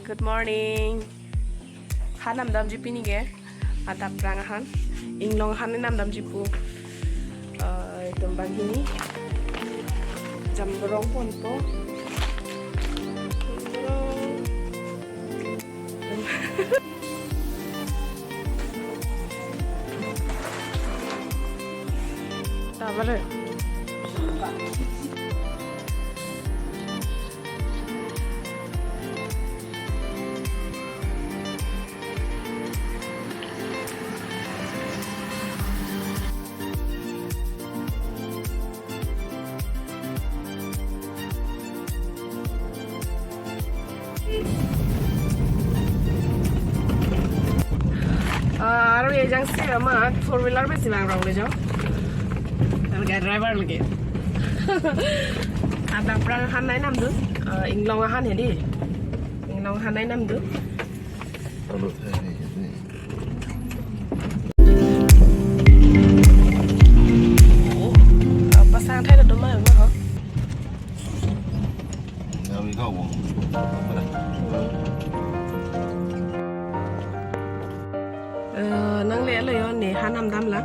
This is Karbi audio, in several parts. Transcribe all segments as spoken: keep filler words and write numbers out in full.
Good morning. Han namdamji pini ke. Adap rang ahan. Inglong han namdamji pu. Eh, itum banghini. Jam rong ponpo. Tabale. Ah, aro ejangsi amat four wheeler besi vang rong le jo. Lake driver lake. Adap rang han nai namdun. Ah, inglong ahan hedi. Inglong ahan nai namdun. Pasang thai do ma ma ho. Eh, nangle lo yo ne han namdam la.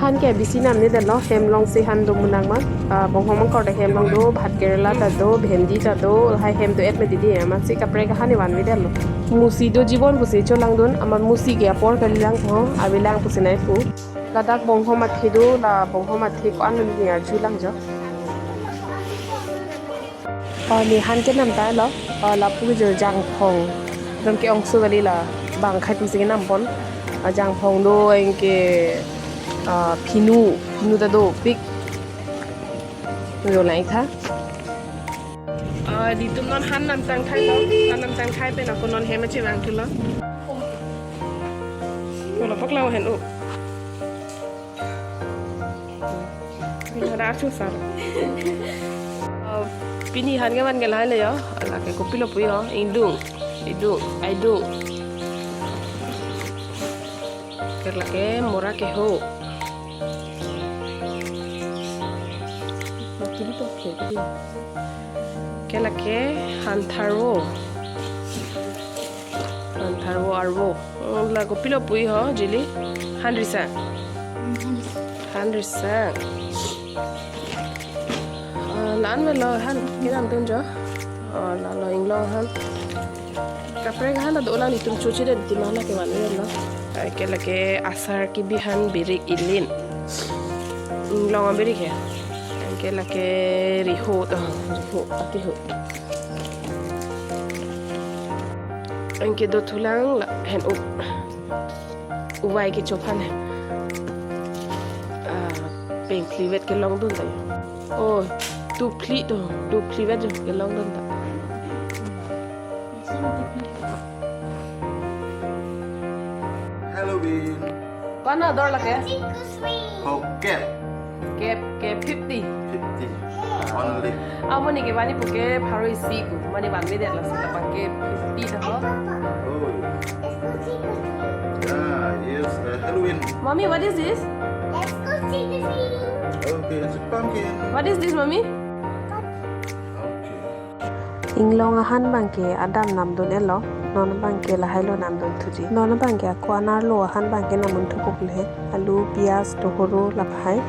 Han ke bisi namne detlo, hem alongsi han do munak ma. Ah, bonghom angkor ta hem along do, bhat kerela ta do, bhendi ta do, lahai hem do-et me didi, amatsi kaprek ahan ne vanve detlo. Musi do jibon pusi cholangdun, amat musi ke apor kalilang ho, avelang pusi nai pu. Ladak bonghom athe do, la bonghom athe ko-an ni arjulang jo. Oh, ne han kenamtanglo. Oh, lapu jo jangphong. Dam ke ongso kali la bang khai pusi kenampon. Ah, jangphong do anke, ah, phinu, phinu ta dopik. Yo lai tha. Ah, netum non han namtang thailo. Han namtang thai pen ako non hem chevangthulo. Yo lapak lau hen u. Pini ada archung sar. Oh, pini han kevan ke lahai le yo. Lake kopilo pu ho. Ingdung. Idung. Aidung. Ke lake mora keho. Ke lake han tharvo. Han tharvo arvo. Oh, la kopilo pu ho, jili. Han risang. Han risang. Ah, la-an melo han, kenamdun jo. Oh, lalo inglong han. Kaprek han ta dolang, netum choche det, netum hala kevanlo. Anke lake asar kebi han, birik, ilin. Inglong abirik he. Anke lake riho, oh, riho, atiho. Anke dothulang la hen u-, uvai kechophan he. Ah, pengphli vet kelongdun ta. Oh, tuphli to, tuphli vet jo kelongdun ta. Halloween. Ko-an ador lake? Ho, kep. Kep, kep fifty. Fifty. Only. Ah, mane ke bani pu ke pharo isi pu. Mane vanve detlo seta bang ke fifty ta ho. Oh. Yeah, yes, uh, Halloween. Mommy, what is this? Let's go see the tree. Okay, it's a pumpkin. What is this, Mommy? Okay. Inglong ahan abangke adam namdun-etlo, non abangke lahailo namdun thuji. Non abangke ako anerlo ahan abangke namdun thupo pulo he, alu, piyaj, nohoro, laphai.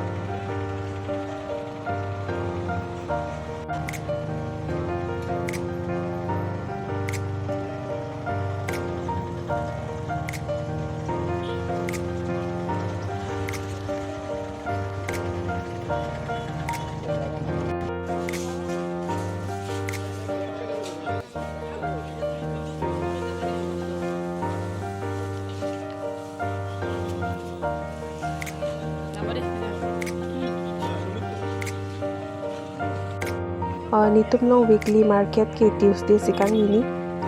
Oh, netum along weekly market ke Tuesday si kangni ni.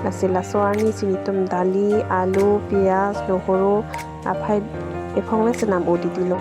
Lasi laso arni si netum dali, alu, piyaj, nohoro, laphai ephong ve senam o didi lo.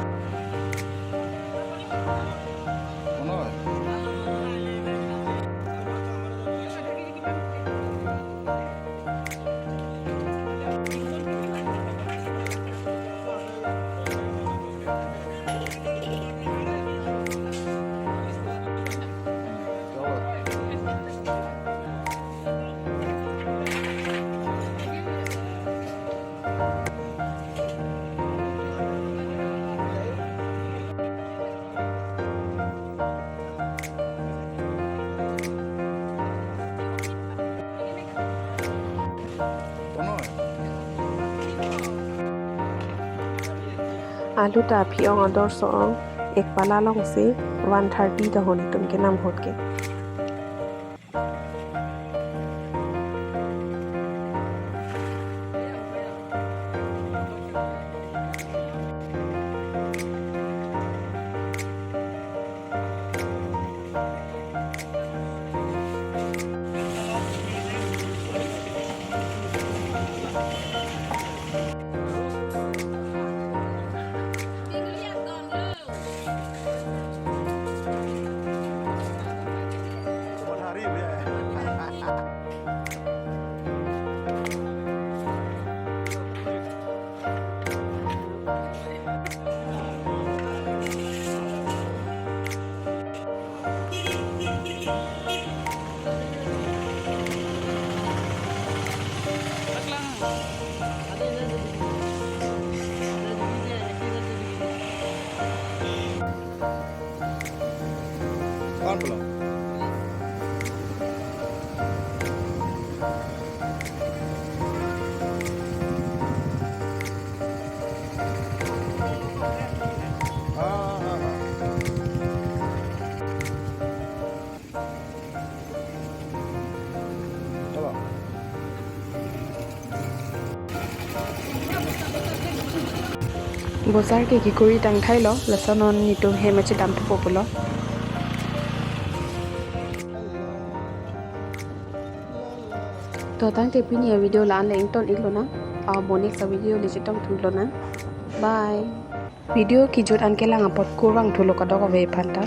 Alu ta aphi ong ador so-ong, ek pala along si one thirty ta ho netum kenam ahut ke. Bojar ke kekuri tangthailo, laso non netum hem chedam thupo pulo. To tangte pini avideo la-an le ington-ik lonang. Amo next avideo le chetong thu lonang. Bye. Video kejut an kelang apot kurvangthulo kadokave aphan ta.